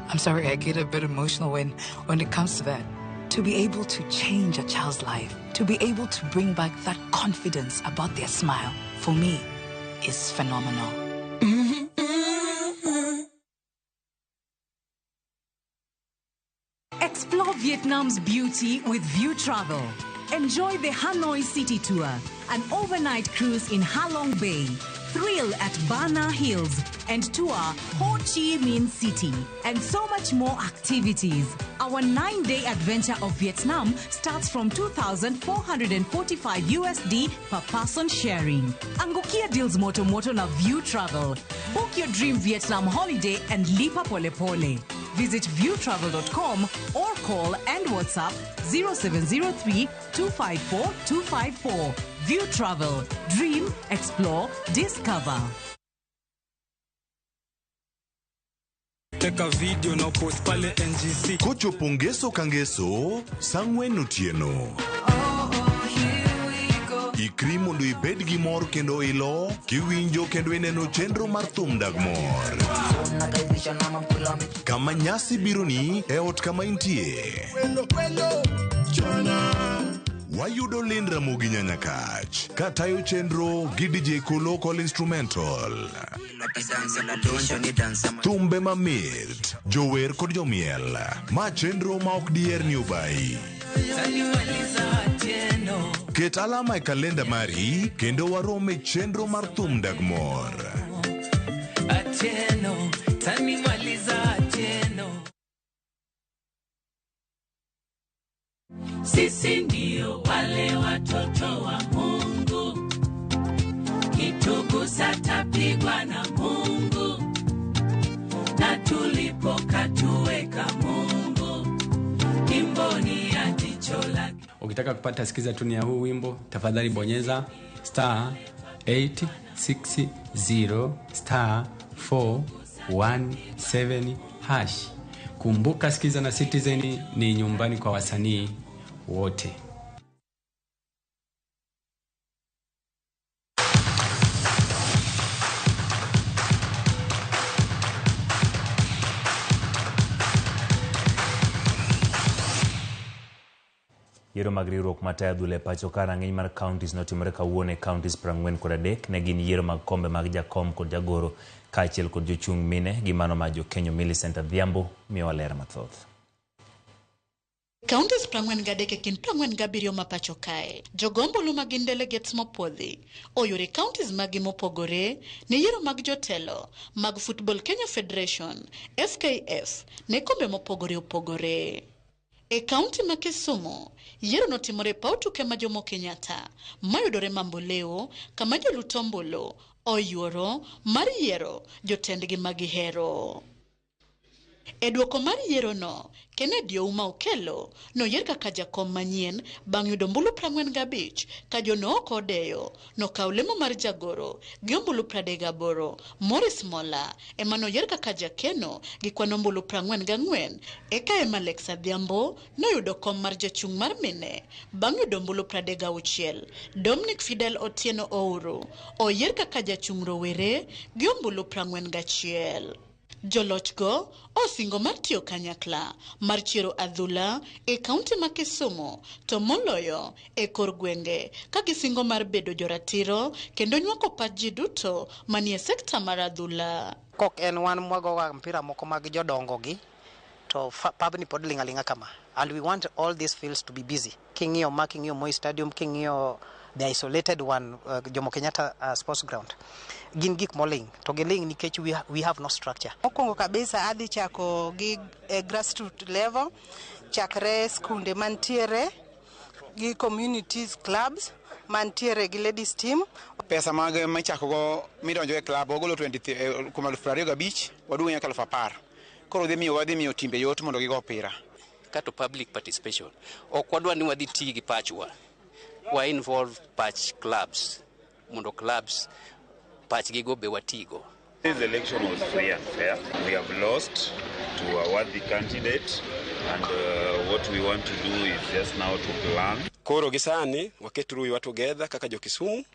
Speaker 26: I'm sorry, I get a bit emotional when it comes to that. To be able to change a child's life, to be able to bring back that confidence about their smile, for me, is phenomenal.
Speaker 29: Explore Vietnam's beauty with View Travel. Enjoy the Hanoi City Tour, an overnight cruise in Halong Bay, thrill at Bana Hills, and tour Ho Chi Minh City, and so much more activities. Our 9-day adventure of Vietnam starts from $2,445 USD per person sharing. Angukia deals moto moto na View Travel. Book your dream Vietnam holiday and lipa pole pole. Visit viewtravel.com or call and WhatsApp 0703 254 254. View Travel. Dream, explore, discover.
Speaker 30: Teka video na post pale NGC.
Speaker 31: Kochopo ngeso ka ngeso, sa ang'wen otieno. Ikri mondo ibed gi mor kendo ilo, kiwinjo kendo ineno chenro mar thum dag mor. Kama nyasi bironi e ot kama intie. Wayudo Lynn Ramogi Nyanyakach katayo chenro gi DJ Kolo Call Instrumental. Thumbe mamit, jower kod jomiel. Ma chenro ma ok diher ni obayi. Ket alama e kalenda mari kendo warom e chenro mar thum dag mor.
Speaker 3: Atieno, tanimaliza Atieno.
Speaker 25: Sisi ndio wale watoto wa Mungu, kitugusa tapigwa na Mungu, na tulipokatuweka Mungu, imboni ya jicho lake.
Speaker 4: Ukitaka kupata sikiza tuni ya huu wimbo, tafadhali bonyeza star 860 star 417 hash. Kumbuka, Sikiza na Citizen ni nyumbani kwa wasanii wote.
Speaker 1: Yiero mag riwruok matayo adhula e pacho ka rang'iny mar counties notimore kawuono e counties 43. Ne gin yiero mag kombe mag jakom kod jagoro kaachiel kod jochung' mine gi mano mar jokenyo. Millicent Adhiambo miyowa ler mathoth.
Speaker 5: Counties 43 e kind 47 ma pacho kae, jogo ombulu ma gin delegates mopuodhi oyore counties maggi mopogore ne yiero mag jotelo mag Football Kenya Federation FKF ne kombe mopogore opogore. E kaunti ma Kisumu, yiero notimore e paw tuke ma Jomo Kenyatta mayudore Mamboleo, kama jolut ombulu oyuoro mar yiero jotendgi ma gihero. E duoko mar yierono, Kennedy Ouma Okello noyier kaka jakom manyien bang' yudo ombulu 45 ka John ok odeyo nokawo lemo mar jagoro gi ombulu 38. Morris Mola ema noyier kaka jakeno gi kwan ombulu 44, eka ema Alex Adhiambo noyudo kom mar jachung' mar mine bang' yudo ombulu 36. Dominic Fidel Otieno Ouru oyier kaka jachung' rowere gi ombulu 41. Jolochgo osingo mar tiyo kanyakla mar chiero adhula e kaunti ma Kisumu to moloyo e kor gwenge ka gisingo mar bedo joratiro kendo nywako pach ji duto manie sekta mar adhula.
Speaker 6: Kok en wan mwagoga mpira moko mag jodongo gi to pabni pod ling' aling'a kama, and we want all these fields to be busy. King'iyo ma, king'iyo Moi Stadium, king'iyo the isolated one, Jomo Kenyatta Sports Ground, gin gik moling' to giling' nikech we have no structure.
Speaker 7: Mokwongo kabisa adhi chako gi e grassroots level, chakre skunde mantiere gi communities clubs mantiere gi ladies team.
Speaker 8: Pesa mag michako go midonjo e club wagolo 23 kuom 25,000 waduogo nyaka 10,000. Koro dhi miyo wadhi miyo timbe yot mondo gigo opira.
Speaker 10: Kato public participation. Ok wadwa ni wadhi ti gi pachwa. Wa involve pach clubs mondo clubs pachgigo be watigo.
Speaker 13: This election was free and fair. We have lost to a worthy candidate, and what we want to do is just now to plan.
Speaker 14: Koro gi sani waket wiwa together kaka jo Kisumu,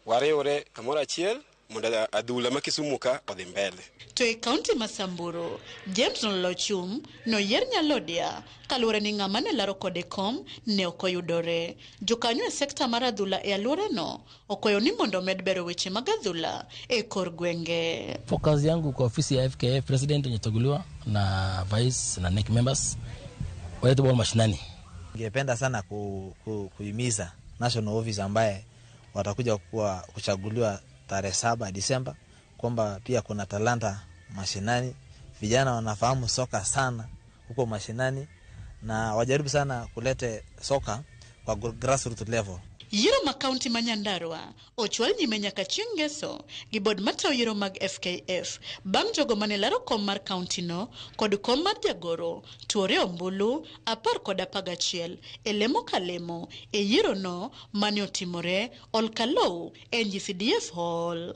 Speaker 14: wariwre kamoro achiel mondo adhula ma Kisumu ka odhi mbele.
Speaker 5: To e kaunti ma Samburu, James Nolochum noyier Nyalodia kaluwore ni ng'ama ne laro kode kom ne ok oyudore. Jokanyo e sekta mar adhula e alworano okwayo ni mondo omed bero weche mag adhula e kor gwenge.
Speaker 27: Focus yangu kwa ofisi ya FKF, president alichaguliwa na vice na NEC members walete ball mashinani.
Speaker 28: Ningependa sana kuhimiza national office ambaye watakuja kuwa kuchaguliwa tarehe 7 Disemba kwamba pia kuna talanta mashinani, vijana wanafahamu soka sana huko mashinani na wajaribu sana kulete soka kwa grassroots level.
Speaker 5: Yiero ma kaunti ma Nyandarua ochwal nyime nyaka chieng' ngeso gi bod matayo yiero mag FKF bang' jogo mane laro kom mar kaunti no kod kom mar jagoro tuore ombulu 10 kod 11 e lemo ka lemo e yiero no mane otimore Olkalou NGCDF Hall.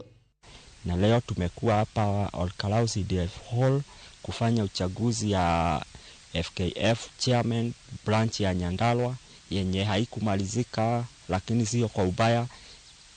Speaker 32: Na leo tumekuwa hapa Olkalou CDF Hall kufanya uchaguzi ya FKF chairman branch ya Nyandarua yenye haikumalizika, lakini sio kwa ubaya,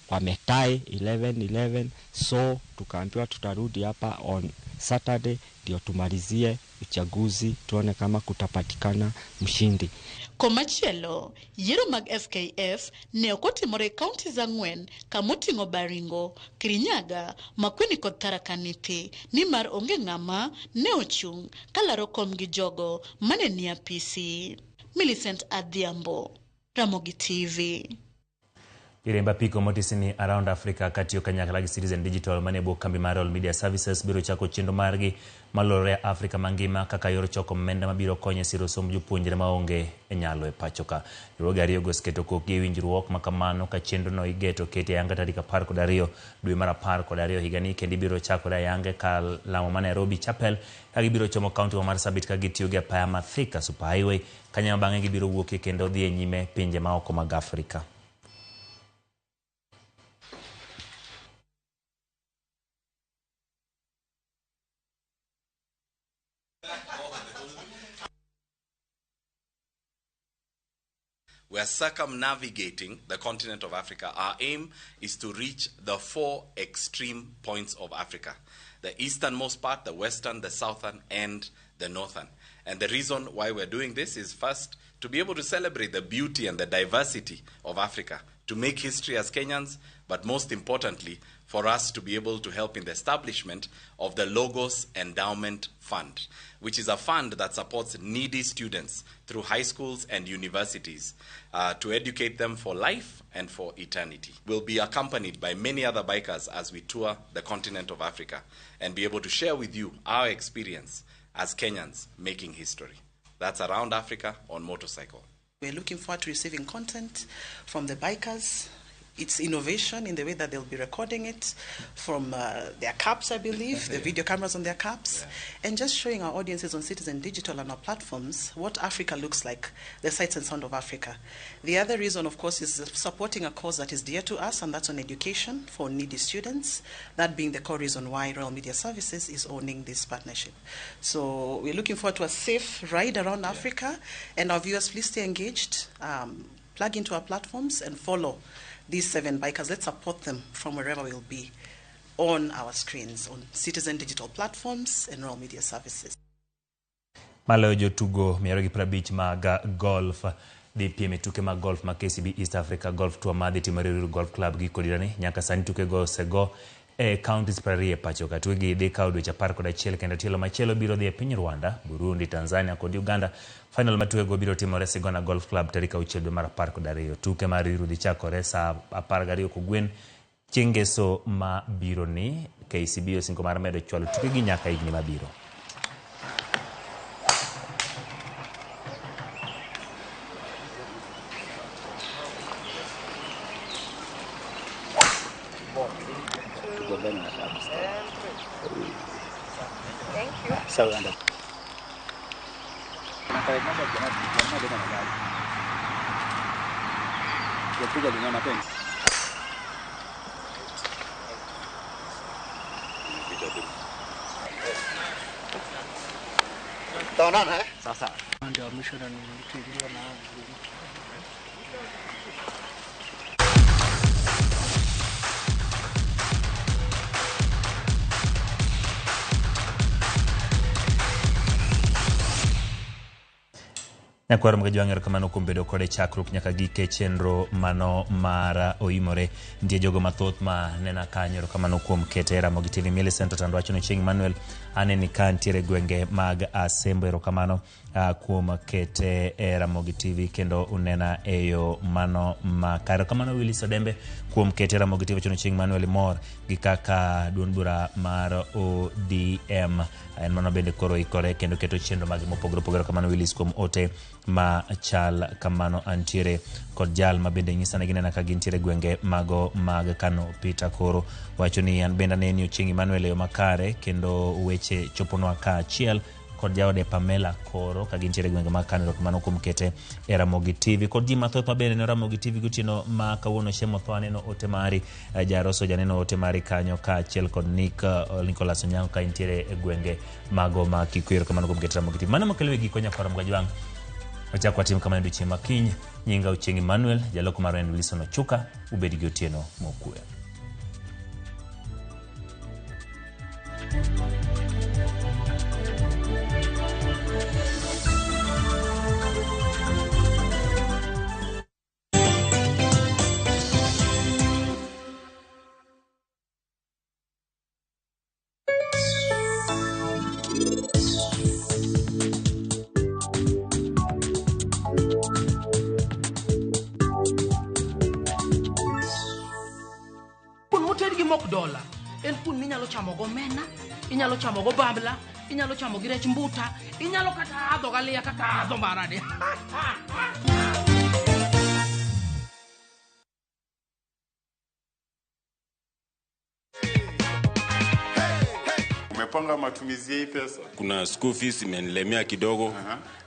Speaker 32: wametai 11-11, so tukaambiwa tutarudi hapa on Saturday ndio tumalizie uchaguzi tuone kama kutapatikana mshindi.
Speaker 5: Komachielo, yiero mag FKF ne ok otimore e counties 4 kamoting'o Baringo, Kirinyaga, Makueni kod Tharaka Nithi nimar onge ng'ama ne ochung' kalaro kom gi jogo mane nie apisi. Millicent Adhiambo, Ramogi TV.
Speaker 1: Joriemb apiko motisi ni Around Africa katiyo kanyakla gi Citizen Digital manie bwo kambi mar Royal Media Services biro chako chenro margi malorore Afrika mangima kaka yor choko omenda mabiro konyo e siro somb jopuonjre maonge nyalo e pachoka. Riwruoge ariyogo oseketo kokgi e winjruok ma kamano ka chenrono igeto keti ayanga tarik 12 dwe mar 12 higani kendo ibiro chakore ayanga e kar lamo ma Nairobi Chapel ka gibiro chomo kaunti ma Marsabit ka gitiyo gi apaya ma Thika Super Highway kanyo ema bang'e gibiro wuokie kendo dhi e nyime pinje maoko mag Afrika.
Speaker 2: We are circumnavigating the continent of Africa. Our aim is to reach the four extreme points of Africa: the easternmost part, the western, the southern, and the northern. And the reason why we're doing this is first to be able to celebrate the beauty and the diversity of Africa, to make history as Kenyans, but most importantly, for us to be able to help in the establishment of the Logos Endowment Fund, which is a fund that supports needy students through high schools and universities to educate them for life and for eternity. We'll be accompanied by many other bikers as we tour the continent of Africa and be able to share with you our experience as Kenyans making history. That's Around Africa on motorcycle.
Speaker 7: We're looking forward to receiving content from the bikers. It's innovation in the way that they'll be recording it from their caps, I believe, the video cameras on their caps, and just showing our audiences on Citizen Digital and our platforms what Africa looks like, the sights and sound of Africa. The other reason, of course, is supporting a cause that is dear to us, and that's on education for needy students, that being the core reason why Royal Media Services is owning this partnership. So we're looking forward to a safe ride around Africa, and our viewers, please stay engaged, plug into our platforms and follow these 7 bikers. Let's support them from wherever we'll be on our screens, on Citizen Digital platforms and Royal Media Services.
Speaker 1: Maloyo jotugo 250 mag golf dhi piem e tuke mag golf ma KCB East Africa Golf Tour madhi timore Ruiru Golf Club giko dirani. Nyaka sani tukego osego e counties 20 e pacho ka. Tukegi dhi kawo dweche 11 kendo tielo machielo biro dhi e piny Rwanda, Burundi, Tanzania kod Uganda. Final mar tukego biro timore Sigona Golf Club tarik 6 dwe mar 12. Tuke mar Ruiru dhi chakore saa 12 kogwen chieng' ngeso ma biro ni. KCB osingo mar medo chwalo tukegi nyaka higni mabiro. Nyakwar Mgajwang' erokamano kuom bedo kode chakruok nyaka gike chenro mano mar oimore. Nitie jogo mathoth ma nena kanyo, erokamano kuom kete Ramogi TV. Millicent Otando wacho ni Chieng' Emmanuel aneni ka nitiere gwenge mag Asembo, erokamano kuom kete e Ramogi TV kendo unena e yo mano makare. Erokamano Willis Odembe kuom kete Ramogi TV, wacho ni Chieng' Emmanuel mor gi kaka duond bura mar ODM en mano bende koro ikore kendo keto chenro mage mopogore opogore. Erokamano Willis kuom ote ma chal kamano. Antiere kod jal ma bende nyisa ni ginena ka gintiere gwenge mago mag Kano. Peter koro wacho ni an bende aneni Ochieng' Emmanuel e yo makare kendo weche choponwa kaachiel kod jaode Pamela koro ka gintiere gwenge mag Kano. Erokamano kuom kete e Ramogi TV kod ji mathoth ma bende ne Ramogi TV gotieno ma kawuono. Shemo Tho aneno ote mari, Jaroso janeno ote mari kanyo kaachiel kod Nicholas Onyango ka intiere e gwenge mago ma Kikuyu. Erokamano kuom kete Ramogi TV. Mano makelo e giko nyakwar Mgajwang'. Wachak watim kamano odiechieng' ma kiny. Nyinga Ochieng' Emmanuel, jaloko mar en Wilson Ochuka. Ubed gi otieno mokwe.
Speaker 9: mok dola en kuon minyalo chamo go omena, inyalo chamo go bambla, inyalo chamo gi rech mbuta, inyalo kata adho galiya kaka adho marani.
Speaker 11: Umepanga matumizi ya hii pesa?
Speaker 12: Kuna school fees imenilemea kidogo.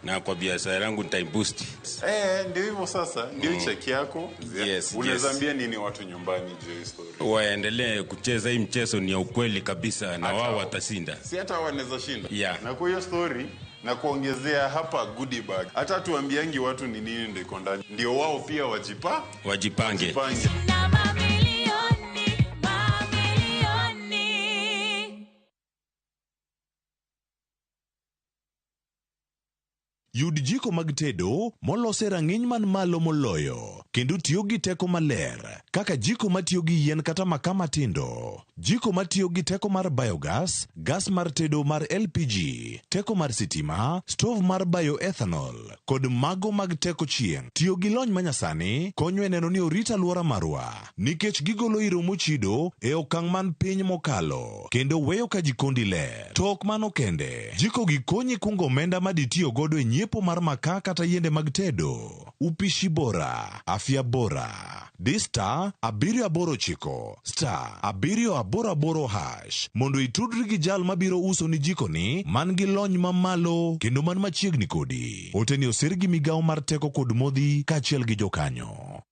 Speaker 12: Na kwa biashara yangu nitaiboost.
Speaker 11: Eh, ndio hivyo sasa, ndio cheki yako.
Speaker 12: Yes,
Speaker 11: Unaweza
Speaker 12: yes.
Speaker 11: ambia nini watu nyumbani juu ya hii story?
Speaker 12: Waendelee kucheza hii mchezo, ni ya ukweli kabisa na wao watashinda.
Speaker 11: Si hata wanaweza shinda.
Speaker 12: Yeah.
Speaker 11: Na kwa hiyo story na kuongezea hapa goodie bag. Hata tuambiangi watu ni nini ndio iko ndani. Ndio wao pia wajipa
Speaker 12: Wajipange.
Speaker 11: wajipange.
Speaker 25: Na mamilioni, mamilioni.
Speaker 31: Yud jiko mag tedo molos e rang'iny man malo moloyo kendo tiyo gi teko maler kaka jiko matiyo gi yien kata makaa matindo, jiko matiyo gi teko mar biogas, gas mar tedo mar LPG, teko mar sitima, stove mar bioethanol kod mago mag teko chieng'. Tiyo gi lony manyasani konyo e neno ni orit alwora marwa nikech gigolo iro mochido e okang' man piny mokalo kendo weyo ka jikondi ler. To ok mano kende, jiko gi konyi kungo omenda ma ditiyo godo e nyiepo mar makaa kata yiende mag tedo. Upishi bora, afya bora. Di *789 *788# mondo itudri gi jal mabiro uso ni jikoni man gi lony mamalo kendo man machiegni kodi. Oteni osir gi migawo mar teko kod modhi kaachiel gi jokanyo.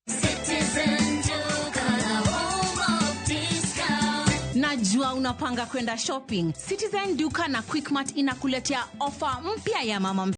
Speaker 25: Citizen Duka, the home of discount.
Speaker 29: Najua unapanga kwenda shopping. Citizen Duka na Quickmart inakuletea ofa mpya ya mama.